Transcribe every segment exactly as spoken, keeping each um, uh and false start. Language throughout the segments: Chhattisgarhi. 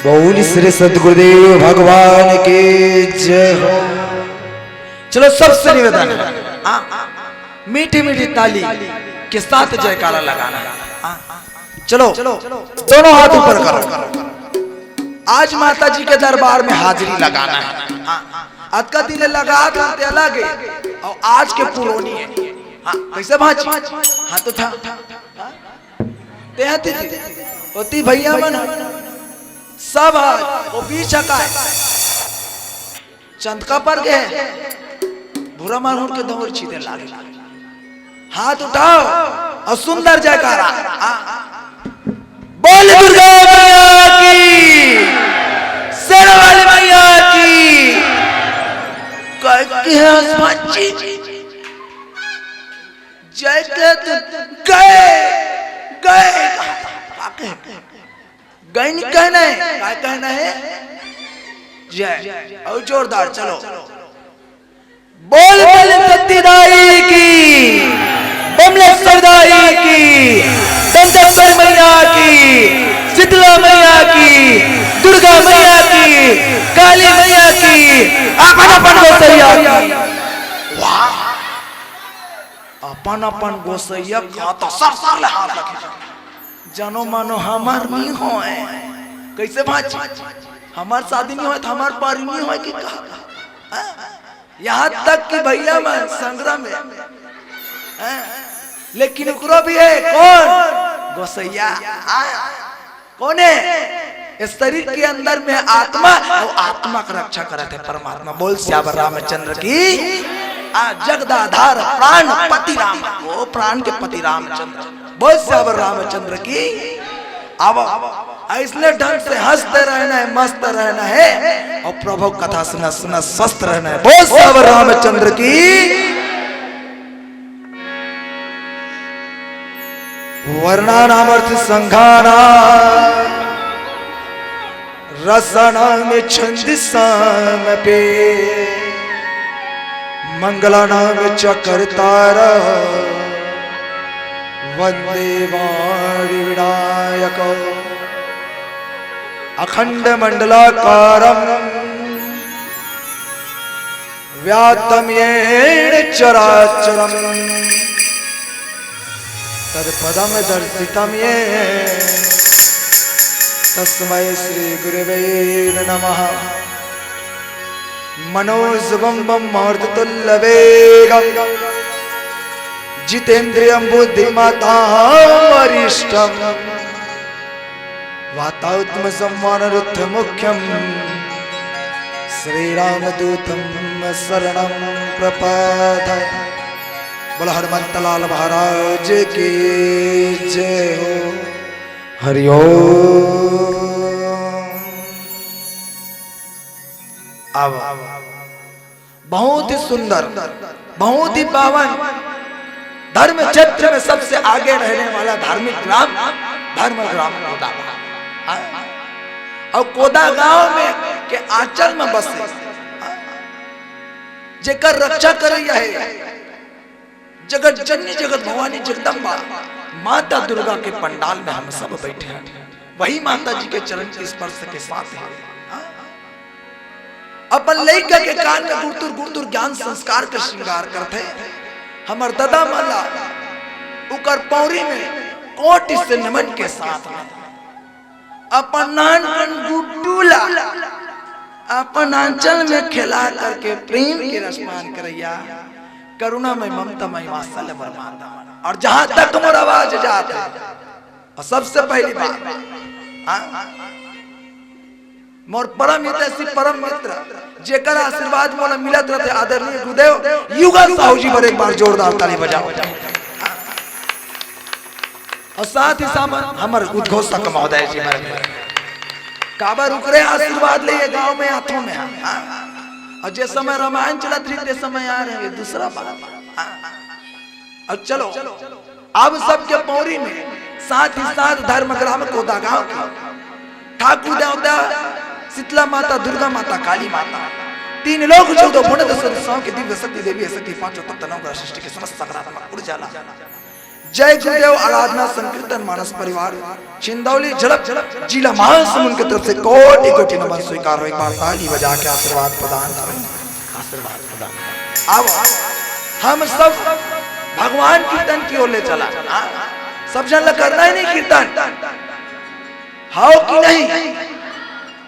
बोल श्री सदगुरुदेव भगवान की जय हो। चलो, सबसे निवेदन है, हाँ, मीठी मीठी ताली के साथ जयकारा लगाना है। हाँ, चलो, दोनों हाथ ऊपर करो। आज माता जी के दरबार में हाजिरी लगाना है। हाँ, अतका दिन लगा था, ते अलग है, और आज के पुरोनी है। हाँ, कैसे भांची? हाँ, तो था। हाँ? ते हती जी, ओती भैया मन, सब हाथ, वो बीच हकाय। चंद का पर गए, भूरा मारहुर के दौड़ छीदे लागे। हाथ उठाओ और सुंदर जयकारा। हाँ। बोल दुर्गा मैया की, शेरा वाली मैया की। कह के हंस बच्ची। जय के तो गए, गए। का कहे? गए नहीं कहना है, का कहना है? जय। और जोरदार, चलो। बोल बोल सत्ती दाई की, बमलेश्वर दाई की, दंतेश्वर मैया की, शीतला मैया की, दुर्गा मैया की, काली मैया की, अपन अपन गोसैया की। वाह, अपन अपन गोसैया का तो सर सर ले हाथ रखे। जनो मानो हमार नहीं होए। कैसे भांची? हमार शादी नहीं होए तो हमार पारी नहीं होए कि का? हाँ? यहाँ तक कि भैया मैं संग्राम है, हाँ? लेकिन ओकरो भी है कौन? गोसैया। हाँ? कौन है? इस शरीर के अंदर में आत्मा, और आत्मा का रक्षा करत है परमात्मा। बोल सियावर रामचंद्र की। आ जगदाधार प्राण पति राम, वो प्राण के पति रामचंद्र। बोल सियावर रामचंद्र की। अब इसने ढंग से हंसते रहना है, मस्त रहना है, और प्रभु कथा सुना सुना स्वस्थ रहना है। बोल सियावर रामचंद्र की। वर्णानामर्थ संघाना रसानाम छंद सामपे मंगलानाम चक्रतार वंदे वाणी विनायक अखंड मंडलाकारम व्याप्तं येन चराचरम् तत्पदं दर्शितं येन तस्मै श्री गुरवे नमः। मनोजवं मारुततुल्यवेगं जितेन्द्रियं बुद्धिमतां वरिष्ठं वातात्मजं वानरयूथमुख्यं श्रीरामदूतं शरणं प्रपद्ये। बोल हनुमंत लाल महाराज की जय हो। हरि ओम। अब बहुत ही सुंदर, बहुत ही पावन, धर्म क्षेत्र में सबसे आगे रहने वाला धार्मिक ग्राम धर्म ग्राम कोदावा। हाँ? और कोदा गांव में के आंचल में बसे, हाँ? जेकर रक्षा करैया है जगत जननी, जगत भवानी, जगदम्बा माता दुर्गा के पंडाल में हम सब बैठे हैं। वही माता जी के चरण के स्पर्श के साथ है। हाँ? अपन लइका के कान में गुरतुर गुरतुर ज्ञान संस्कार के श्रृंगार करथे। हमर ददा मन ला उकर पौरी में कोटि से नमन के साथ में अपन नानकन गुड्डू ला अपन आंचल में खेला करके प्रेम के रसपान करैया करुणामय ममतामय वात्सल्य वरमान दान। और जहां तक मोर आवाज जात है, और सबसे पहली बात, हाँ, मोर परम हितैषी, परम मित्र, जेकर आशीर्वाद मोला मिलत रहथे, आदरणीय गुरुदेव युगल साहू जी बर एक बार जोरदार ताली बजाओ। और साथ ही साथ हमर उद्घोषक महोदय जी बर, काबर उकरे आशीर्वाद ले ये गांव में आथों में, हाँ। और जे समय रामायण चलत रही, ते समय आ रहे, ये दूसरा बात। हाँ। अब चलो, अब सबके पौरी में साथ ही साथ धर्म ग्राम कोदा गांव की ठाकुर देवता, शीतला माता, दुर्गा माता, काली माता, तीन लोक चौदह भुवन दस दिशाओं की दिव्य शक्ति देवी है, शक्ति पांचों तत्व नवग्रह सृष्टि के समस्त सकारात्मक ऊर्जा ला जय गुरुदेव आराधना संकीर्तन मानस परिवार छिंदौली झड़प जिला महासमुंद के तरफ से कोटि कोटि नमन स्वीकार हो। एक बार ताली बजा के आशीर्वाद प्रदान करें, आशीर्वाद प्रदान। अब हम सब भगवान कीर्तन की ओर ले चला। हाँ? सब झन ला करना है नहीं कीर्तन, हाव कि नहीं?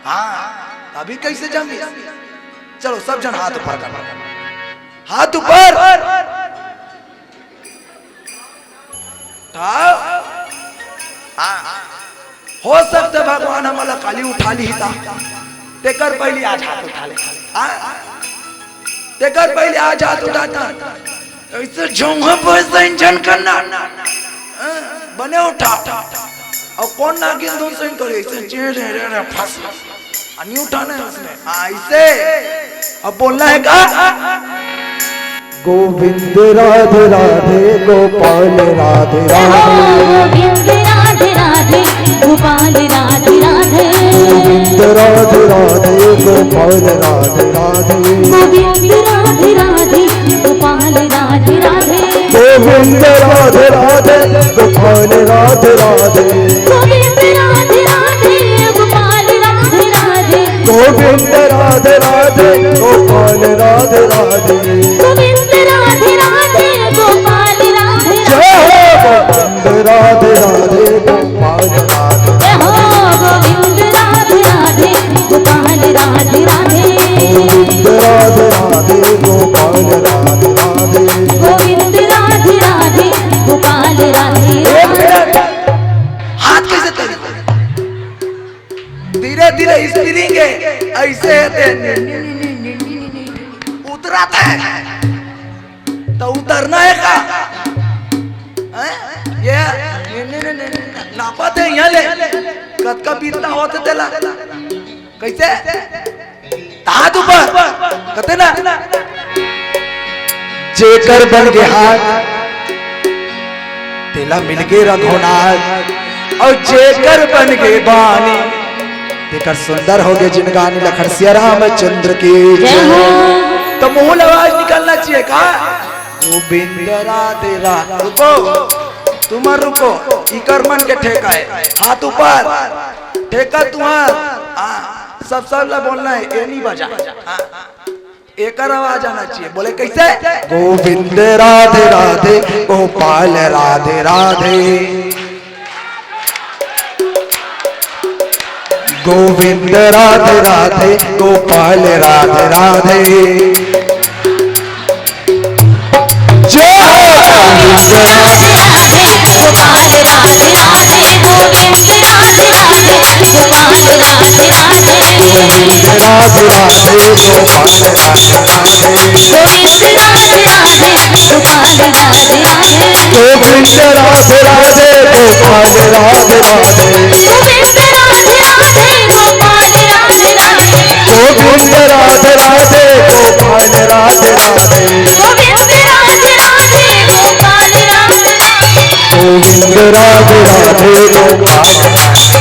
हाँ, अभी कैसे जमी? चलो सब झन हाथ ऊपर कर, हाथ ऊपर। उठाओ। हाँ। हो सकथे भगवान हमला काली उठा लिही ता, तेकर पहिली आज हाथ उठा ले। हाँ। तेकर पहिली आज हाथ उठा ता। ऐसे झोंहा पैसा इंजन करना। हाँ, बने उठा। अउ कोन नागिन धुन सही करे, ऐसे चे रे रे रे फंस। आ, नहीं उठाना है उसमें। हाँ, ऐसे। अब बोलना है का? गोविंद राधे राधे, गोपाल राधे राधे। गोविंद राधे राधे, गोपाल राधे राधे। गोविंद राधे राधे, गोपाल राधे राधे। गोविंद राधे राधे, गोपाल राधे राधे। गोविंद राधे राधे, गोपाल राधे राधे। गोविंद राधे राधे, गोपाल राधे राधे। गोविंद राधे राधे, गोपाल राधे राधे। गोविंद राधे राधे, गोपाल राधे राधे। जय हो गोविंद राधे राधे, गोपाल राधे। जय हो गोविंद राधे राधे, गोपाल राधे राधे। गोविंद राधे राधे, गोपाल राधे राधे। गोविंद राधे राधे, गोपाल राधे एक राधे। मिनट। हाथ कैसे तरी? धीरे धीरे स्प्रिंग है, ऐसे है ते उतरत है, तो उतरना है का? हैं? ये नापत है यहाँ ले, कतका बीतना होते तेला। कैसे? हाथ ऊपर। कते ना? जेकर बन गे हाथ, तेला मिल गे रघुनाथ, अउ जेकर बन गे बानी, तेकर सुंदर हो गे जिनगानी। लखन सिया रामचंद्र की जय हो। तो मुंह ले आवाज निकलना चाहिए का? गोविंद राधे राधे। रुको, तुम रुको, इकर मन के ठेका है। हाथ ऊपर, ठेका तुम्हार। हाँ, सब सब ला बोलना है, ये नहीं बजा। हाँ, एकर आवाज आना चाहिए। बोले कैसे? गोविंद राधे राधे, गोपाल राधे राधे। गोविंद राधे राधे, गोपाल राधे राधे। जय हो। गोविंद राधे राधे, गोपाल राधे राधे। गोविंद राधे राधे, गोपाल राधे राधे। गोविंद राधे राधे, गोपाल राधे राधे। गोविंद राधे राधे, गोपाल राधे राधे। गोविंद राधे राधे, गोपाल राधे राधे। गोविंद राधे राधे, गोपाल राधे राधे। गोविंद राधे राधे, गोपाल राधे राधे। गोविंद राधे राधे, गोपाल राधे राधे। गोविंद राधे राधे, गोपाल राधे। जय हो, गोविंद राधे राधे, गोपाल राधे राधे।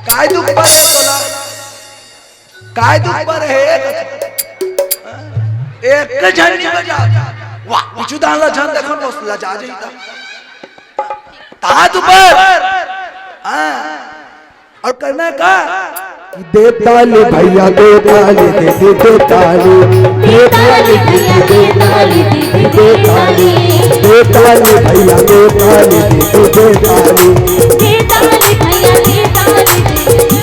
काय दुख पर हे तोला? काय दुख पर हे? एक झन नहीं बजा। वाह, पिछू दान ला झन देखन, बस लजा जाई ता। ता दुख पर। हाँ। अउ करना का? दे ताली भैया, दे ताली दीदी, दे ताली। दे ताली भैया, दे ताली दीदी, दे ताली। दे ताली भैया, दे ताली दीदी, दे ताली। दे ताली भैया, दे ताली दीदी, दे ताली।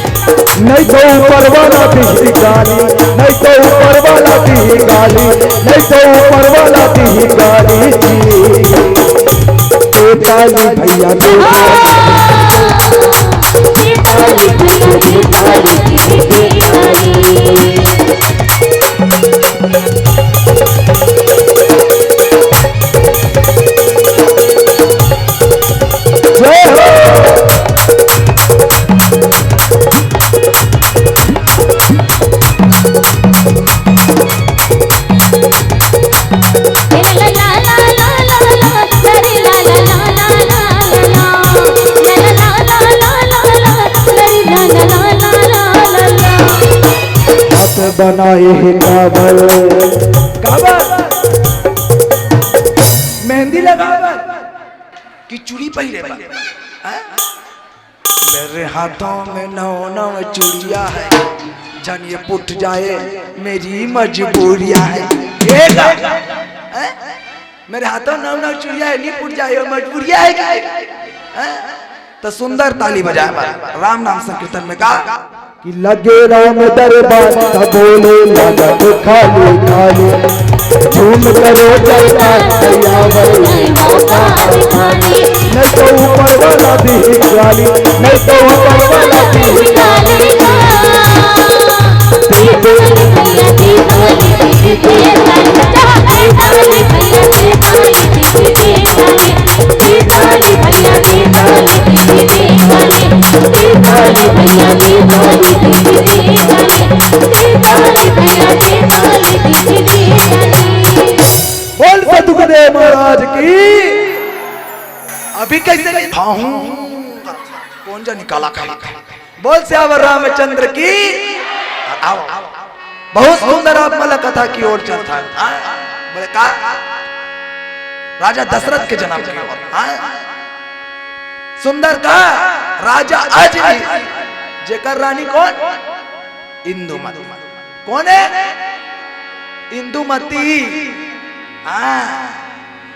नहीं तो ऊपर वाला दी गाली, नहीं तो ऊपर वाला दी गाली, नहीं तो ऊपर वाला दी गाली जी। दे ताली भैया, दे ताली। जय हो। बनाए हे काबर? काबर? मेहंदी लगाबर कि चूड़ी पहिरे बर? हाँ? मेरे हाथों में नौ नौ चूड़िया है, जानिए फूट जाए मेरी मजबूरिया है। ये गा-, हैं? मेरे हाथों नौ नौ चूड़िया है, नहीं फूट जाए, मजबूरिया है क्या? हैं? तो सुंदर ताली बजाए हमारा राम नाम संकीर्तन में का कि लगे राम दरबार का बोले लागत खाली खाली। झूम करो जयकार सयावर नहीं तो ऊपर वाला भी गाली, नहीं तो ऊपर वाला भी गाली। बोल सतगुरुदेव महाराज की। अभी कैसे नहीं? हाँ, हूँ। कौन जा निकाला खाई? बोल सियावर रामचंद्र की। आओ, बहुत सुंदर आप मला कथा की ओर चलता है। हाँ? बोले का? राजा दशरथ के जन्म के ओर। हाँ? सुंदर का राजा अज भी, जेकर रानी कौन? इंदुमती। कौन है? इंदुमती। हाँ,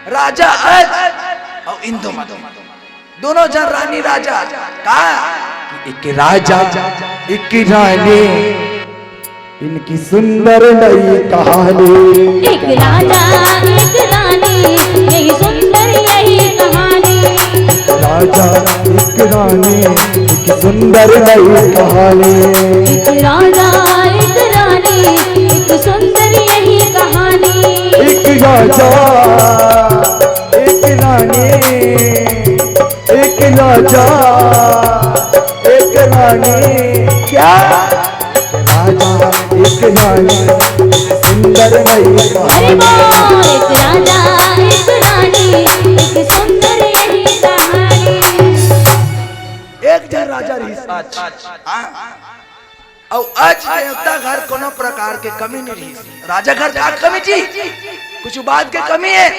राजा अज और इंदुमती, दोनों जन रानी राजा। का? एक राजा, एक रानी, इनकी सुंदर नई कहानी। एक राजा, एक रानी, यही सुंदर यही कहानी। राजा, एक रानी, एक सुंदर नई कहानी। एक राजा, एक रानी, एक सुंदर यही कहानी। एक राजा, एक रानी, एक राजा, एक रानी। क्या? राजा, एक रानी, सुंदर नई कहानी। एक राजा, एक रानी, एक सुंदर यही कहानी। एक जन राजा रहिस। हाँ। अउ अज देवता घर कोनो प्रकार के कमी नहीं रहिस। राजा घर का कमी जी? कुछ बात के कमी है?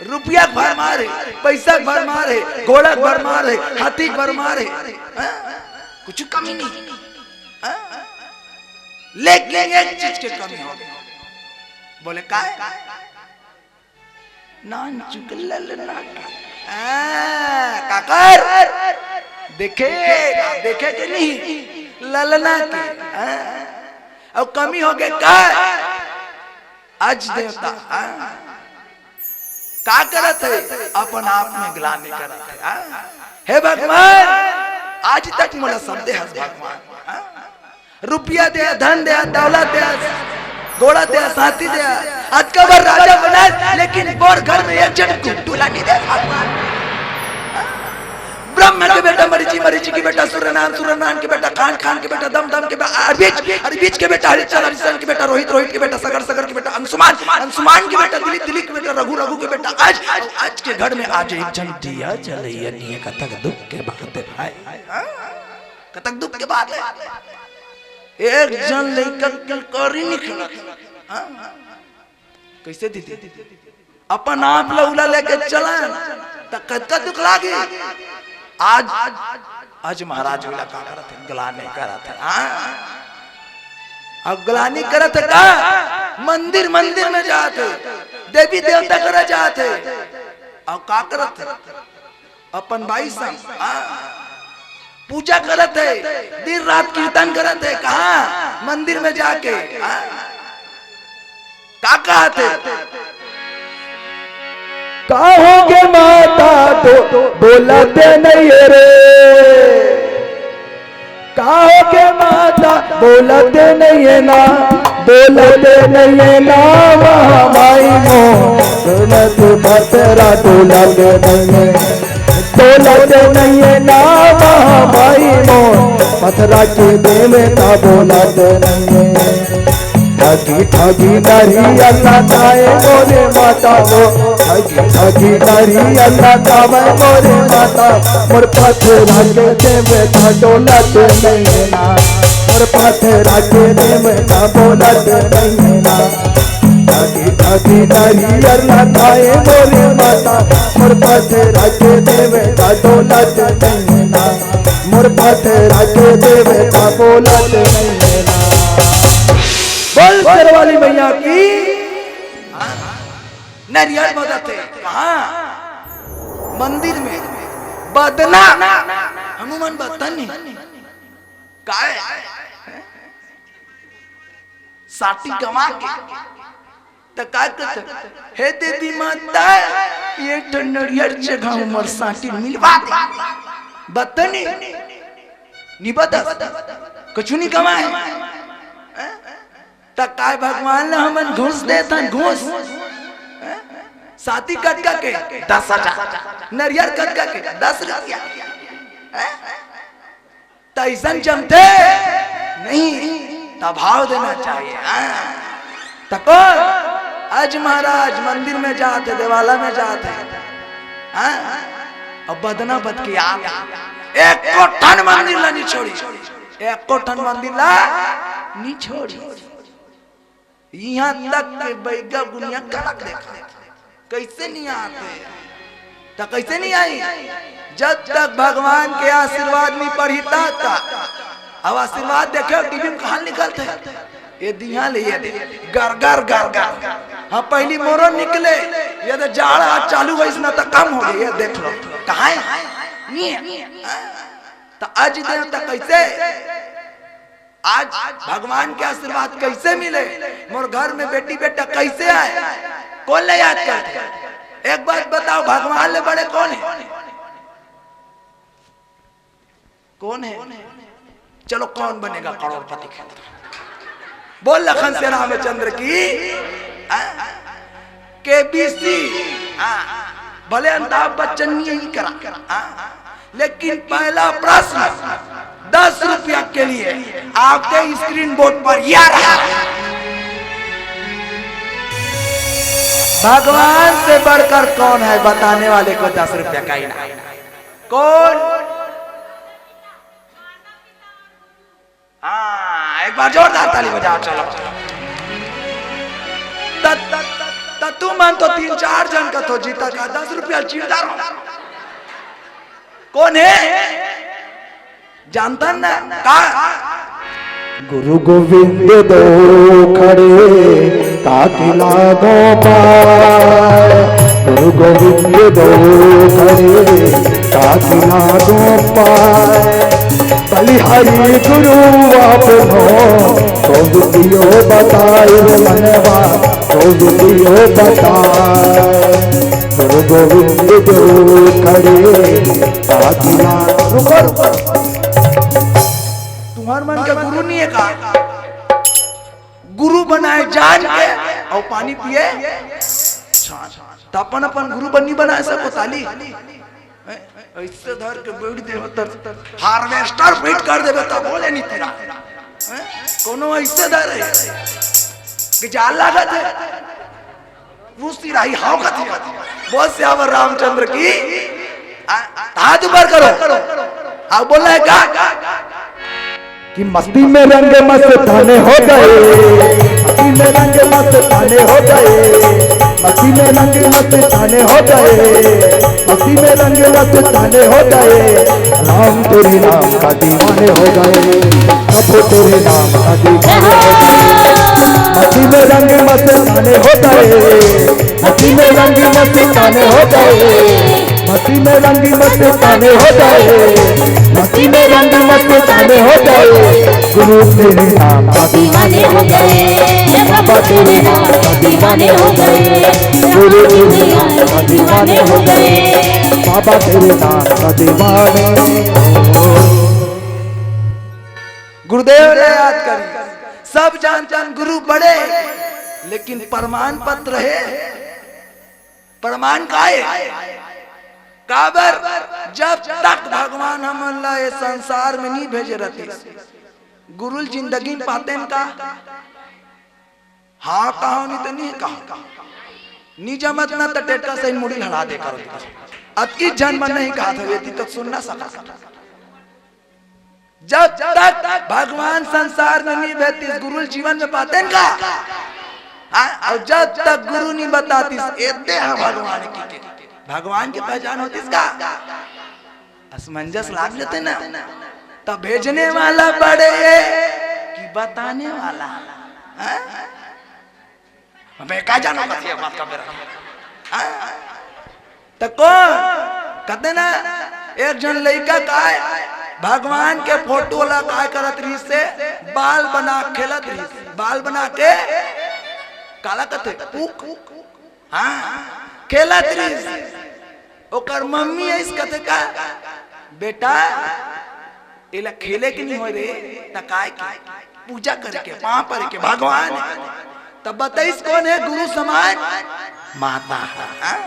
रुपया के भरमार है, पैसा के भरमार है, घोड़ा के भरमार है, हाथी के भरमार है, हाँ? कुछ कमी नहीं। हाँ? लेकिन एक चीज के कमी हो गई। बोले, "काय?" नानचुक ललना के। हाँ, काकर? देखे, देखे के नहीं? ललना के। हाँ? अउ कमी हो गए का? अज देवता, हाँ? का करत है? अपन आप में ग्लानि करत है, हाँ? हे भगवान, आज तक मोला सब दे हस भगवान, हाँ? रुपया दे, धन दे, दौलत दे, घोड़ा दे, साथी दे, आज का बार राजा बना, लेकिन बोर घर में एक जन गुड्डू ला नहीं दे भगवान। ब्रह्मा के बेटा मरीचि, मरीचि के बेटा सूर्यनारायण, सूर्यनारायण के बेटा खान, खान के बेटा दमदम के बेटा अरबीज, अरबीज के बेटा हरिचंद, हरिचंद के बेटा रोहित, रोहित के बेटा सगर, सगर के बेटा अंशुमान, अंशुमान के बेटा दिलीप, दिलीप के बेटा रघु, रघु के बेटा अज, अज के घर में आज एक जन दिया जलैया नहीं है। कतक दुख के बात है भाई, कतक दुख के बात है। एक जन लइका किलकारी नहीं खेलत। हाँ? कैसे दीदी? अपन आप ल उला लेके चलन, त कतका दुख लागे। आज, आज महाराज उला का करत हे? ग्लानि करत हे। हाँ? अब ग्लानि करत हे का? मंदिर, मंदिर में जात हे, देवी देवता करा जात हे। अब का करत हे? अपन बाई संग, हाँ, पूजा करत हे, दिन रात कीर्तन करत हे। कहाँ? मंदिर में जाके। हाँ? का कहत हे? का होगे माता तो बोलत नहीं है रे, का होगे माता बोलत नहीं है ना, बोलत नहीं है ना, महामाई मोर, सुनत पथरा डोलत नहीं है, डोलत नहीं है ना, महामाई मोर, पथरा के देवता बोलत नहीं है। ठगी ठगी नरियर ला ताए मोरे माता हो, ठगी ठगी नरियर ला ताए मोरे माता, मोर पथरा के देवता डोलत नैना, मोर पथरा के देवता बोलत नैना। ठगी ठगी नरियर ला ताए मोरे माता, मोर पथरा के देवता डोलत नैना, मोर पथरा के देवता बोलत नैना। बोल शेर वाली मैया की। नरियर बदत हे कहाँ? मंदिर में। बदना। हनुमान बदन नहीं। काय? साटी गवा के। त का कहत? हे देवी माता, ये ठन नरियर चघाऊं, मोर साटी मिलवा दे। बदन नहीं। निबदस। कछु नहीं गवा हे। त काय भगवान ला हमन घूस देथन, घूस? हैं? साटी कतका के? दस हजार। नरियर कतका के? दस रुपया। हैं? त अइसन जमथे? नहीं, त भाव देना चाहिए। हाँ। त कौन? आज महाराज मंदिर में जात हे, देवाला में जात हे। हाँ? अब बदना बद के आत हे। एको ठन मंदिर ला नहीं छोड़ी। एको ठन मंदिर ला नहीं छोड़ी। इहाँ तक के बैगा गुनिया कलक देखा। कैसे नहीं आते? त कैसे नहीं आई? जब तक भगवान के आशीर्वाद नहीं पड़ी, तब तक। अब आशीर्वाद देखे, टीवी में कहाँ निकलते? ये दिया ले, ये दे। गर, गर, गर, गर। हाँ, पहली मोरो निकले, ये तो जाड़ आज चालू होइस ना, त कम हो गई, ये देख लो। कहाँ है? नहीं है। त आज दे, त कैसे? आज भगवान के आशीर्वाद कैसे मिले, मोर घर में बेटी बेटा कैसे आए, कौन ले याद करथे? एक बात बताओ, भगवान ले बड़े कौन है? कौन है? चलो, कौन बनेगा करोड़पति? बोल लखन से रामचंद्र की। हाँ? केबीसी। हाँ, भले अमिताभ बच्चन नहीं यही करा। हाँ, लेकिन पहला प्रश्न दस रुपया के लिए आपके स्क्रीन बोर्ड पर यह रहा। भगवान से बढ़कर कौन है, बताने वाले को दस रुपया का इनाम। कौन? हाँ, एक बार जोरदार ताली बजाओ, चलो। त, त, त, त तुमन तो तीन चार झन कथो जीता का दस रुपया चिल्लर हो। कौन है? जानता ना का? गुरु गोविंद दो खड़े, ताकि लागो पाए। गुरु गोविंद दो खड़े, ताकि लागो पाए। बलिहारी गुरु आपनो, को विधियो बताए रे मनवा, को विधियो बताए। गुरु गोविंद जो खड़े, साथिया। रुको, रुको। तुम्हार मन के गुरु नहीं है का? गुरु बनाए जान के और पानी पिए छान। त अपन अपन गुरु बनी बनाए सको ताली। हैं? ऐसे धर के बैठ दे हो, तर हार्वेस्टर फिट कर देबे, तब बोले नहीं तेरा। हैं? कोनो ऐसे धर है कि जाल लागत है, रूसी राही हाव कथी है। बोल सियावर रामचंद्र की। आ, हाथ ऊपर करो। हाँ, बोलना है क्या? कि मस्ती में रंग मस्ताने हो गए, मस्ती में रंग मस्ताने हो गए, मस्ती में रंग मस्ताने हो गए, मस्ती में रंग मस्ताने हो गए। राम तेरे नाम का दीवाने हो गए, प्रभु तेरे नाम का दीवाने हो गए। मस्ती में रंग मस्ताने हो गए, मस्ती में रंग मस्ताने हो गए, मस्ती में रंग मस्ताने हो गए, मस्ती में रंग मस्ताने हो गए। गुरु तेरे नाम का दीवाने हो गए, हे बाबा तेरे नाम का दीवाने हो गए, गुरु तेरे नाम का दीवाने हो गए, बाबा तेरे नाम का दीवाने। गुरुदेव ला याद करी। सब जानथन गुरु बड़े, लेकिन प्रमाण पत्र है। प्रमाण का है? काबर? जब तक भगवान हमन ला ये संसार में नहीं भेजे रहतिस, गुरु ल जिंदगी में पातेन का? हाँ कहा, नहीं तो नहीं कहा। नी जमत ना त टेटका सही मुड़ी लड़ा दे करो। अतकी झन मन नहीं कहा था, ये तो सुन ना सका। जब तक भगवान संसार में नहीं बहतीस, गुरु जीवन में पाते न का? हाँ, और जब तक गुरु नहीं बतातीस, एते हाँ भगवान की के, भगवान की पहचान होतीस का? असमंजस लाग लेते ना, तो भेजने वाला बड़े कि बताने वाला? हाँ? अबे का जानो कथी है बात का बेरा? हाँ? त कौन? कहते ना, एक झन लइका काय भगवान के फोटो ला काय करत रहिस से, बाल बना खेलत रहिस, बाल बना के काला कथे पुक, हाँ, खेलत रहिस। ओकर मम्मी ऐस कथे का, बेटा एला खेले के नहीं होय रे, त काय के? पूजा करे के, पाँव परे के, भगवान। तब बताइस कौन है गुरु समान? माता है। हाँ?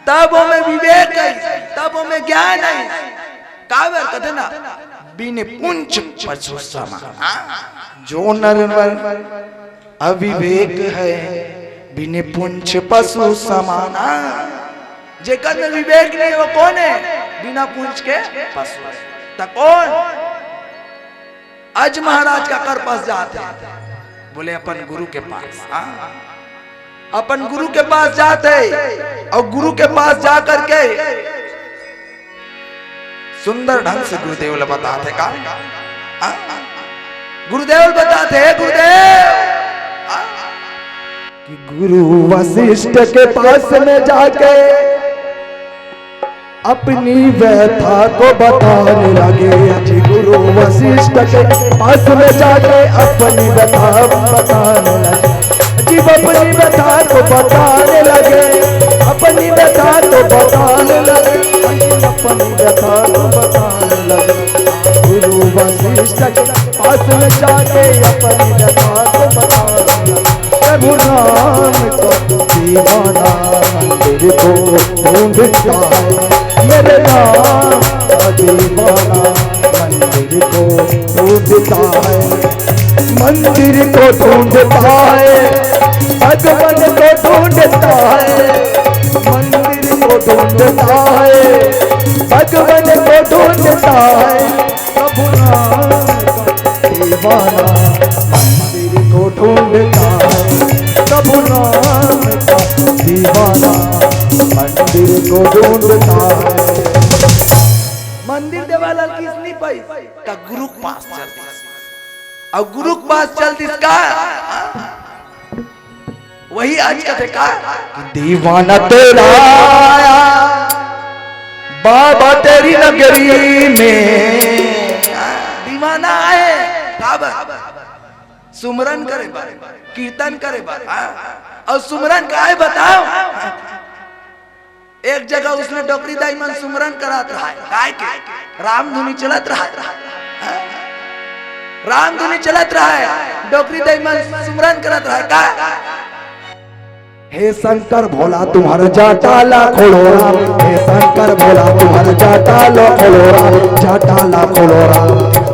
तब ओमे विवेक है, तब ओमे ज्ञान है। काबर कथे ना, बिन पुंछ पशु समान। हाँ? जो नर वर अविवेक है, बिन पुंछ पशु समाना। जेकर में विवेक नहीं, वो कौन है? बिना पुंछ के पशु। त कौन? अज महाराज काकर पास जात है? बोले अपन गुरु के पास। हाँ, अपन गुरु के पास जात है और गुरु के पास जा करके सुंदर ढंग से गुरुदेव ला बताथे का? हाँ? गुरुदेव ला बताथे, गुरुदेव, हाँ? कि गुरु वशिष्ठ के पास में जाके अपनी व्यथा को बताने लगे। जी, गुरु वशिष्ठ के पास में जाके अपनी व्यथा बताने लगे। जी, अपनी व्यथा को बताने लगे, अपनी व्यथा को बताने लगे, अपनी व्यथा को बताने लगे। गुरु वशिष्ठ के पास में जाके अपनी व्यथा को बताने लगे। प्रभु राम का दीवाना मंदिर को ढूंढता है, मेरे राम का दीवाना मंदिर को ढूंढता है, मंदिर को ढूंढता है, भगवान को ढूंढता है, मंदिर को ढूंढता है, भगवान को ढूंढता है। प्रभु राम का दीवाना मंदिर को ढूंढता है, प्रभु राम का दीवाना मंदिर को ढूंढता है। मंदिर देवाला किस नहीं पाई, का गुरु के पास चल दिस। और गुरु के पास चल दिस का? वही आज कथे का? दीवाना तेरा आया बाबा तेरी नगरी में। दीवाना आए काबर? सुमरन करे बर, कीर्तन करे बर। हाँ? और सुमरन काय बताओ? एक जगह उसने डोकरी दाई मन सुमरन करत रहा है, काय के? रामधुनी चलत रहा है। हाँ? रामधुनी चलत रहा है, डोकरी दाई मन सुमरन करत रहा है। का? हे शंकर भोला तुम्हार जाटा ला खोलो राम, हे शंकर भोला तुम्हार जाटा ला खोलो राम, जाटा ला खोलो राम।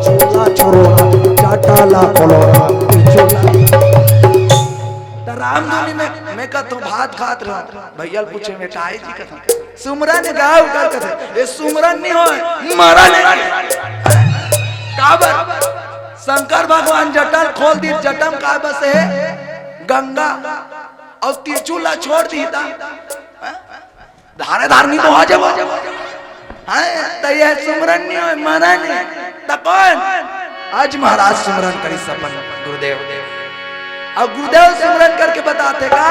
चोला छोड़ो राम, जाटा ला खोलो राम। चोला। त रामधुनी में मैं कहत हूँ भात खात रहा, भैया ल पूछे में काय जी कहत हूँ। सुमरन गाव कर कथे, ये सुमरन नहीं होय, मरन है। काबर? शंकर भगवान जटा ल खोल दिस, जटा म का बसे हे? गंगा। और त्रिशूल ला छोड़ दिस त धारे धार नहीं तो आ जाबो। हाँ, त ये सुमरन नहीं होय, मरन है। त कौन? आज महाराज सुमरन करिस अपन गुरुदेव। और गुरुदेव सुमरन करके बताथे का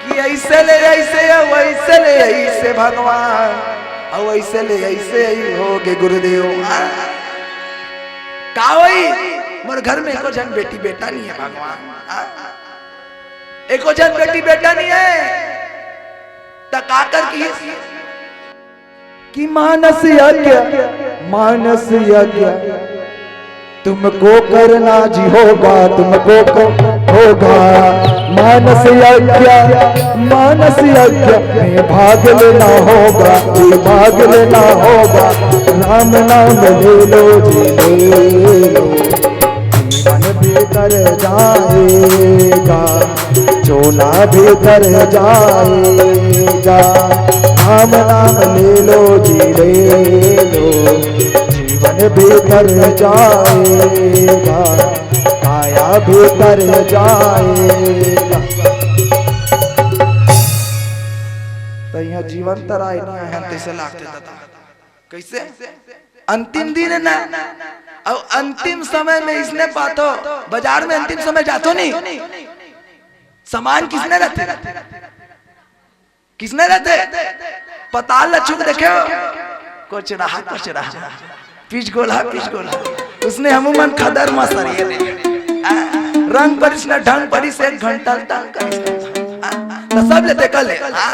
कि ऐसे ले ऐसे है, वैसे ले ऐसे भगवान, और वैसे ले ऐसे ही होगे गुरुदेव। का होई? मोर घर में एको झन बेटी बेटा नहीं है भगवान। एको झन बेटी बेटा नहीं है। त का कर किहिस? कि मानस यज्ञ, मानस यज्ञ तुमको करना जी होगा, तुमको कर, होगा। मानस यज्ञ, मानस यज्ञ में भाग लेना होगा, ये भाग लेना होगा। राम नाम ले लो जी, ले लो। जीवन भी भीतर जाएगा, चोला भीतर जाएगा। राम नाम ले लो जी, ले लो, जीवन भीतर जाएगा, काया भीतर जाएगा। त इहाँ जीवन तराई नहीं है, तैसे लागथे दादा। कैसे? अंतिम दिन है ना, अउ अंतिम समय में इसने पाथो, बाजार में अंतिम समय जाथो नहीं, सामान किसने रहिथे? किसने रहिथे? पताल ला छू के देखे हो? कुछ रहा, कुछ रहा। पिछगोला, पिछगोला। उसने हमू मन खदर मसर ये ले। आ, रंग परिस ना ढंग परिस, एक घंटा तंग करिस। आ, तो सब लेथे कर ले। आ,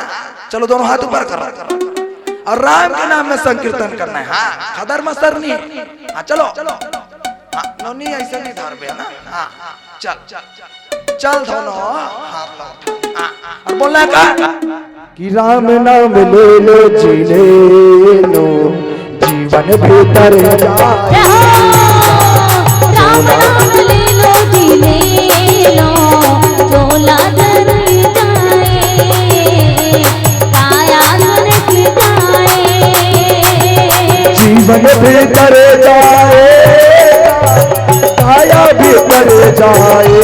चलो दोनों हाथ ऊपर करो। अउ राम के नाम में संकीर्तन करना है। हाँ, खदर मसर नहीं। हाँ, चलो। हाँ, नोनी ऐसे नहीं धरबे ना। हाँ, चल, चल, चल, दोनों हाथ ला उठा। हाँ, अउ बोलना है का? कि राम नाम ले लो जी, ले लो, जीवन भीतर जाए। जय हो। राम नाम ले लो जी, ले लो, चोला धर जाए, काया नरक जाए। जीवन भीतर जाए, काया भीतर जाए,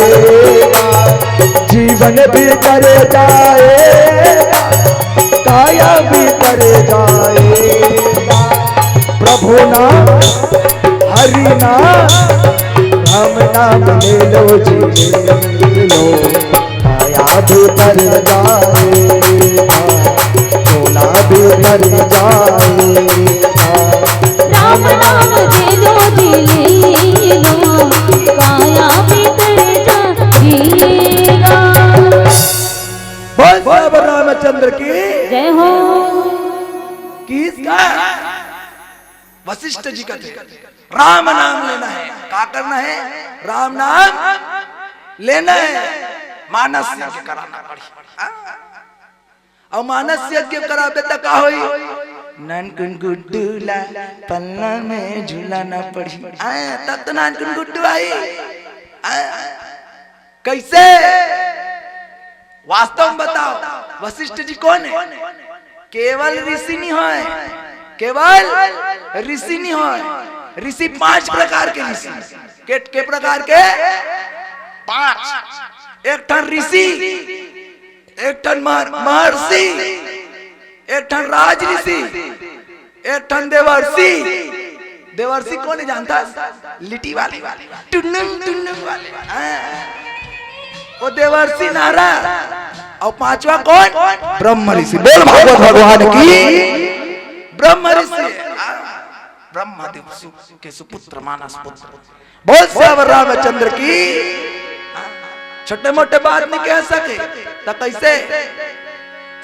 जीवन भीतर जाए, काया भीतर जाए। प्रभु नाम, हरि नाम, राम नाम ले लो जी, ले लो। काया भीतर जाएगा, चोला भीतर जाएगा। राम नाम दे दो जी, ले लो, काया भीतर जाएगा। बोल बाबा रामचंद्र की जय हो। किसका? वशिष्ठ जी का थे। राम नाम लेना है। का करना है? राम नाम लेना है। मानस यज्ञ कराना पड़ी। हाँ। अउ मानस यज्ञ कराबे त का होई? नानकुन गुड्डू ला पलना में झुलाना पड़ी। आए, तब तो नानकुन गुड्डू आई। आए, कैसे? वास्तव में बताओ, वशिष्ठ जी कौन है? केवल ऋषि नहीं होय, केवल ऋषि नहीं होय। ऋषि पांच प्रकार के ऋषि। के, के प्रकार के? पांच। एक ठन ऋषि, एक ठन मह-, महर्षि, एक ठन राज ऋषि, एक ठन देवर्षि। देवर्षि कोन जानथस? लिट्टी वाले, टुनुंग टुनुंग वाले। हाँ। वो देवर्षि नारद। अउ पांचवा कोन? ब्रह्म ऋषि। बोल भागवत भगवान की। ब्रह्म ऋषि। हाँ। ब्रह्मदेव सु-, के सुपुत्र मानस पुत्र। बोल सियावर रामचंद्र की। छोटे मोटे बात नहीं कह सके त कैसे?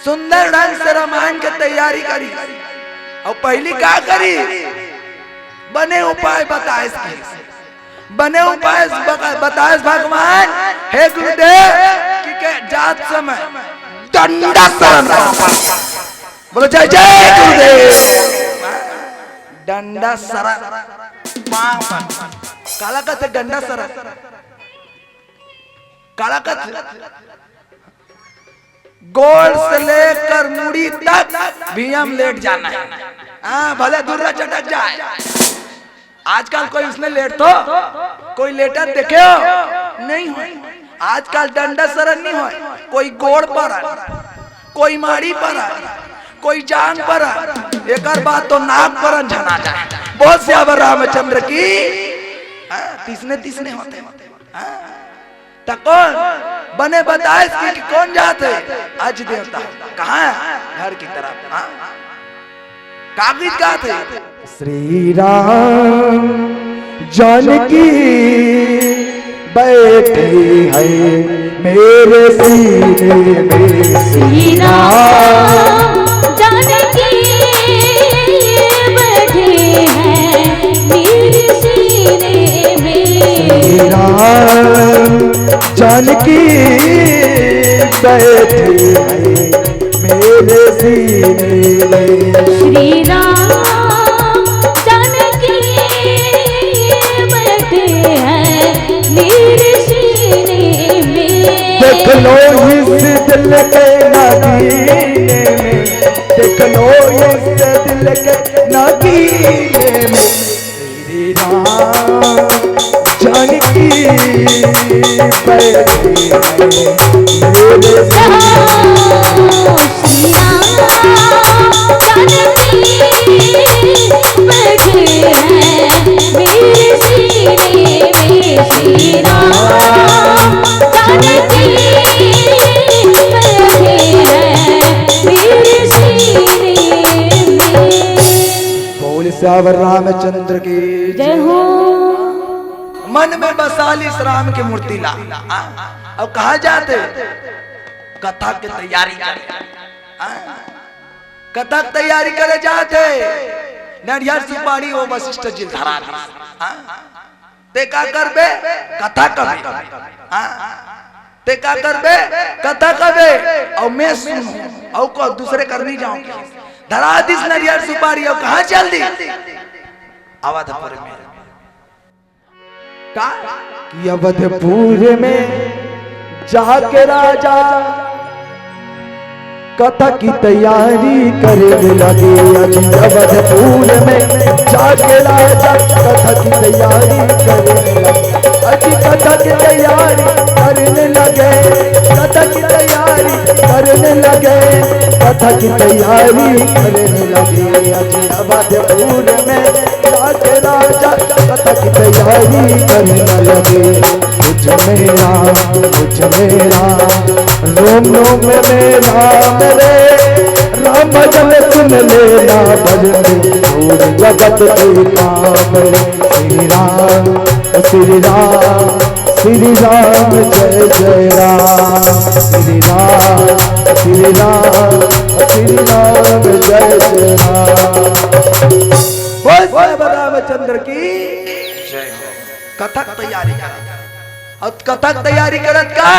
सुंदर ढंग से रामायण के तैयारी करी। अउ पहली का करी? बने उपाय बताएस कि, बने उपाय बका-, बताएस भगवान, हे गुरुदेव, कि के जात समय डंडा शरण। बोलो जय जय गुरुदेव। डंडा शरण। पाँव पर। काला कथे डंडा शरण? काला कथे? गोड़ से लेकर मुड़ी तक भुइयां में लेट जाना है। हाँ, भले धुर्रा चटक जाए। आजकल कोई उसने लेटथे? कोई लेटत देखे हो? नहीं होय। आजकल डंडा शरण नहीं होय, कोई गोड़ पर है, कोई माड़ी पर है, कोई जांग पर है, एकर बाद तो नाक पर झना जाए। बोल सियावर रामचंद्र की। हाँ, तिसने तिसने होथे। हाँ। त कोन बने बताएस कि, कि कोन जात हे? अज देवता। कहाँ हे? घर की तरफ। हाँ। का गीत गात हे? श्री राम जानकी बैठे हैं मेरे सीने में। श्री राम जानकी बैठे हैं मेरे सीने में। श्री राम जानकी बैठे हैं मेरे सीने में। श्री राम जानकी बैठे हैं मेरे के नगीने में, देख लो इस दिल के नगीने में। श्री राम जानकी बैठी है मेरे श्री राम जानकी बैठे हैं मेरे सीने में। श्री राम जानकी बैठे हैं मेरे सीने में। बोल सियावर रामचंद्र की जय हो। मन में बसा ली इस राम की मूर्ति ला। हाँ? अब कहाँ जाते? कथा के तैयारी करे। हाँ? कथा के तैयारी करे जाते। नरियर सुपारी वो वशिष्ठ जी धरा दी। हाँ? ते का करबे? कथा कबे। हाँ? ते का करबे? कथा कबे। और मैं सुनूं। और को दूसरे कर नहीं जाऊं। धरा दिस नरियर सुपारी और कहाँ चल दी? अवधपुर में। का? कि अवधपुर में जाके राजा कथा की तैयारी करने लगे। अजी अवधपुर में जाके राजा कथा की तैयारी करने लगे। अजी कथा की तैयारी करने लगे, कथा की तैयारी करने लगे, कथा की तैयारी करने लगे। अजी अवधपुर में जाके राजा कथा की तैयारी करने लगे। कुछ मेरा, कुछ मेरा, रोम रोम में राम रे, राम भजन सुन लेना भजन, छोड़ जगत के काम रे। श्री राम, श्री राम, श्री राम जय जय राम, श्री राम, श्री राम, श्री राम जय जय राम। बोल बाबा रामचंद्र की जय हो। कथा के तैयारी करत, अब कथा के तैयारी करत का?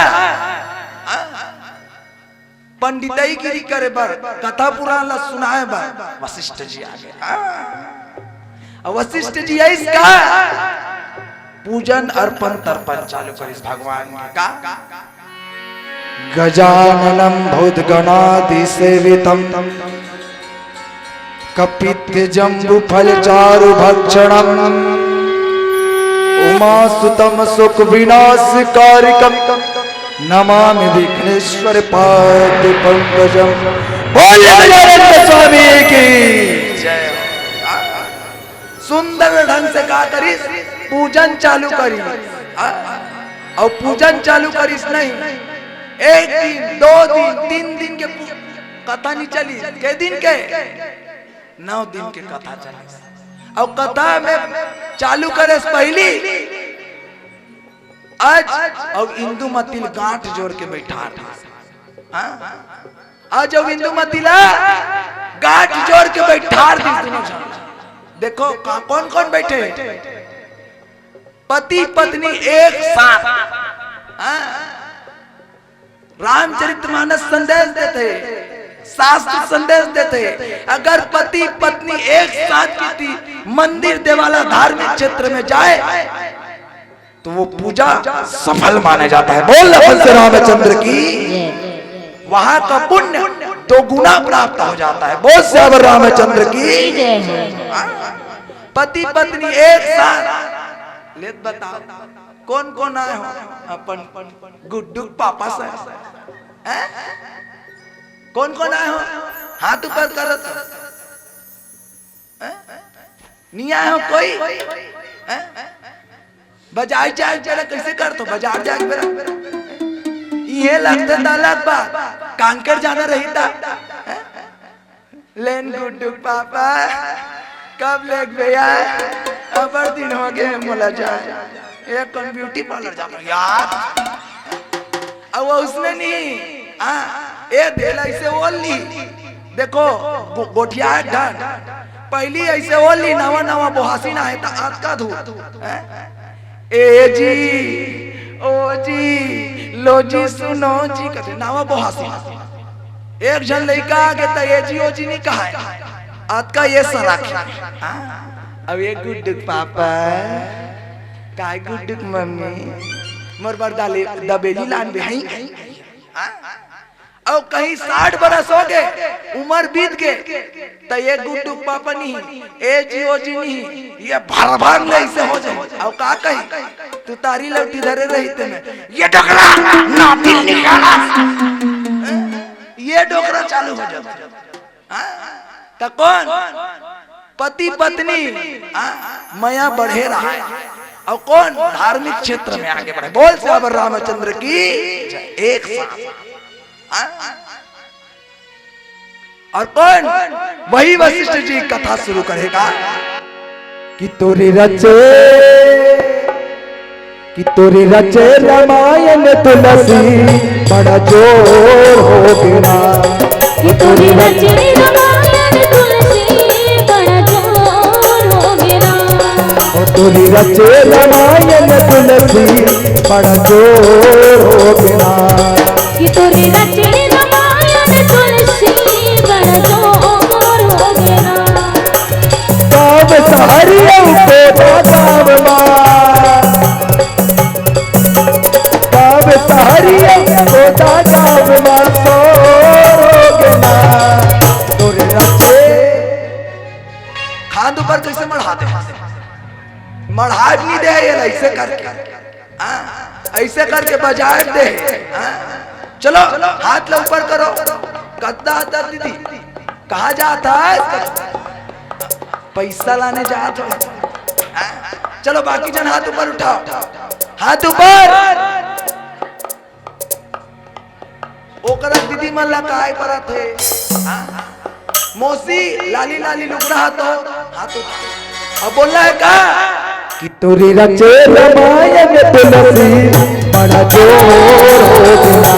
पंडितई गिरी करे बर, कथा पुराण ला सुनाए बर वशिष्ठ जी आ गए। अब वशिष्ठ जी आइस का? पूजन अर्पण तर्पण चालू करिस भगवान के। का? गजाननं भूतगणादिसेवितं कपित्थजम्बूफलचारुभक्षणम् उमासुतं शोकविनाशकारिकं नमामि विघ्नेश्वर पाद पंकजम। बोलिए गजानंद स्वामी की जय। सुंदर ढंग से का करिस, पूजन चालू करिस। हाँ? और पूजन चालू करिस नहीं, एक दिन, दो दिन, तीन दिन के पू-, कथा नहीं चली। के दिन के? नौ दिन के कथा चली। और कथा में चालू करे से पहली आज और इंदुमती ल गांठ जोड़ के बैठा रहिस। हाँ? आज और इंदुमती ला गांठ जोड़ के बैठा रहिस दोनों झन। देखो का, कौन कौन बैठे हैं? पति पत्नी एक साथ। हाँ? रामचरितमानस संदेश देथे, शास्त्र संदेश देथे। अगर पति पत्नी एक साथ किसी मंदिर, देवाला, धार्मिक क्षेत्र में जाए तो वो पूजा सफल माने जाता है। बोल भगवान श्री रामचंद्र की। वहां का पुण्य दो गुना प्राप्त हो जाता है। बोल सियावर रामचंद्र की। पति पत्नी एक साथ लेत बताओ, कौन कौन आए हो? अपन गुड्डू के पापा से। हैं? कौन कौन आए हो? हाथ ऊपर करत। हैं? नहीं आए हो कोई? हैं? बाजार जाए बेरा कैसे करत हो? बाजार जाए बेरा ये लगता था लग बा, कांकेर जाना रही था। हैं? लेन गुड्डू पापा, कब लेगबे यार? अबर दिन हो गए मोला जाए। एक कौन ब्यूटी पार्लर जाना यार। अब वो उसने नहीं, हाँ, ए देला इसे ओली। देखो, गो-, गोठिया एक ढंग। पहली ऐसे ओली, नवा नवा बोहासी ना है, त आज का धूप। हैं? ए जी, ओ जी, लो जी, सुनो जी, कहते नवा बोहासी ना। एक झन लइका आगे त ए जी, ओ जी नहीं कहा है। आज का ये सराख। हाँ? अब ये गुड्डुक पापा, काय गुड्डुक मम्मी, मोर बर दाले, दबेली लान बे, हैं? हाँ? अउ कहीं साठ बरस हो गे, उमर बीत गे, त ये गुड्डू पापा नहीं, ए जी ओ जी नहीं, ये भर भर ले ऐसे हो जाए। अउ का कही, तू तारी लौटी धरे रही ते में, ये डोकरा, ना दिल निकाला, ये डोकरा चालू हो जाए। हाँ? त कौन? पति पत्नी, हाँ, मया बढ़े रहा है। अउ कौन? धार्मिक क्षेत्र में आगे बढ़े। बोल सियावर रामचंद्र की जय। एक साथ। हाँ? अउ कौन? वही वशिष्ठ जी कथा शुरू करेगा कि तोरे रचे, कि तोरे रचे रामायण तुलसी, बड़ा जोर हो गे ना। कि तोरे रचे रामायण तुलसी, बड़ा जोर हो गे ना। ओ तोरे रचे रामायण तुलसी, बड़ा जोर हो गे ना। कि तोरे रचे रामायण तुलसी, बड़ा जोर हो गे ना। गाँव सहरिया को गाँव मा, गाँव सहरिया को गाँव मा, शोर हो गे ना। तोरे रचे, खांद ऊपर कैसे मढ़ा दे, मढ़ा नहीं दे ये ऐसे करके। हाँ, ऐसे करके बजाए दे। हाँ, चलो, हाथ ला ऊपर करो। कद्दा आता दीदी, कहाँ जात है? पैसा लाने जात हो। हाँ, चलो, बाकी जन हाथ ऊपर उठाओ, हाथ ऊपर। ओकरा दीदी मन ला काय परत हे? हाँ? मौसी, लाली लाली लुगरा हा तो हाथ उठा। अब बोलना है का? कि तोरे रचे रामायण तुलसी, बड़ा जोर हो गे ना।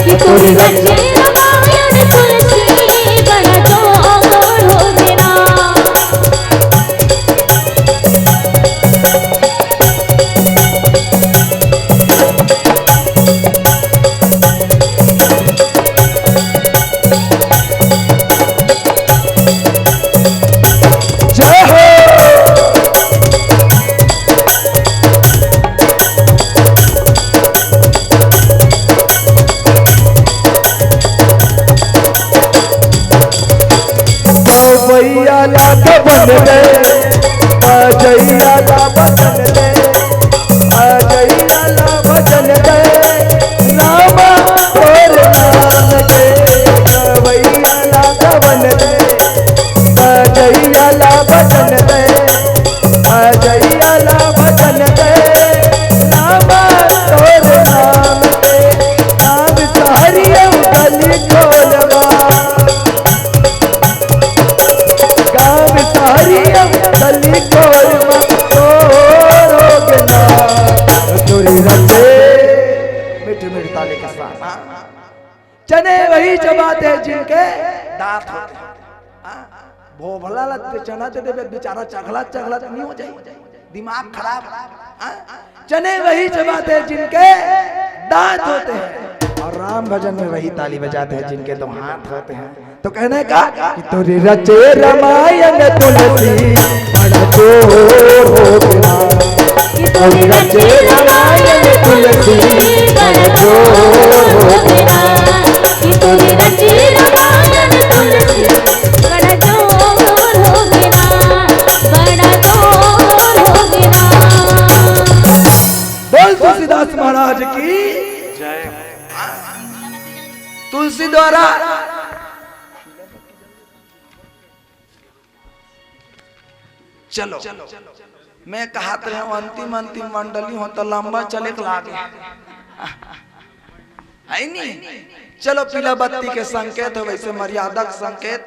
कि तोरे रचे रामायण तुलसी, बड़ा जोर हो गे ना। जय हो। गवैया ला गवन दे, बजैया ला बजन दे, बजैया ला बजन दे, रामा तोर नाम के। गवैया ला गवन दे, बजैया ला बजन दे, बजैया ला बजन दे, रामा तोर नाम के। गाँव सहरिया गली खोलवा, गाँव सहरिया गली खोलवा, तोरो गेना। तोरी रचे मीठे मीठे ताली के साथ। चने वही चबाते हैं जिनके दांत होते हैं। हाँ, भोभला लगते चना दे देबे, बेचारा चघला चघला तो नहीं हो जाए, दिमाग खराब। हाँ? चने वही चबाते हैं जिनके दांत होते हैं, और राम भजन में वही ताली बजाते हैं जिनके दो हाथ होते हैं। तो कहने का कि तोरी रचे रामायण तुलसी, बड़ा जोर हो गेना। कि तोरी रचे रामायण तुलसी, बड़ा जोर हो गेना। कि तोरी रचे रामायण तुलसी, बड़ा जोर हो गेना, बड़ा जोर हो गेना। बोल तुलसीदास महाराज की जय। तुलसी द्वारा। चलो, मैं कहत रहे हूँ, अंतिम, अंतिम मंडली हो तो लंबा चले के लागे। है नी? चलो, पीला बत्ती के संकेत हो, वैसे मर्यादा के संकेत।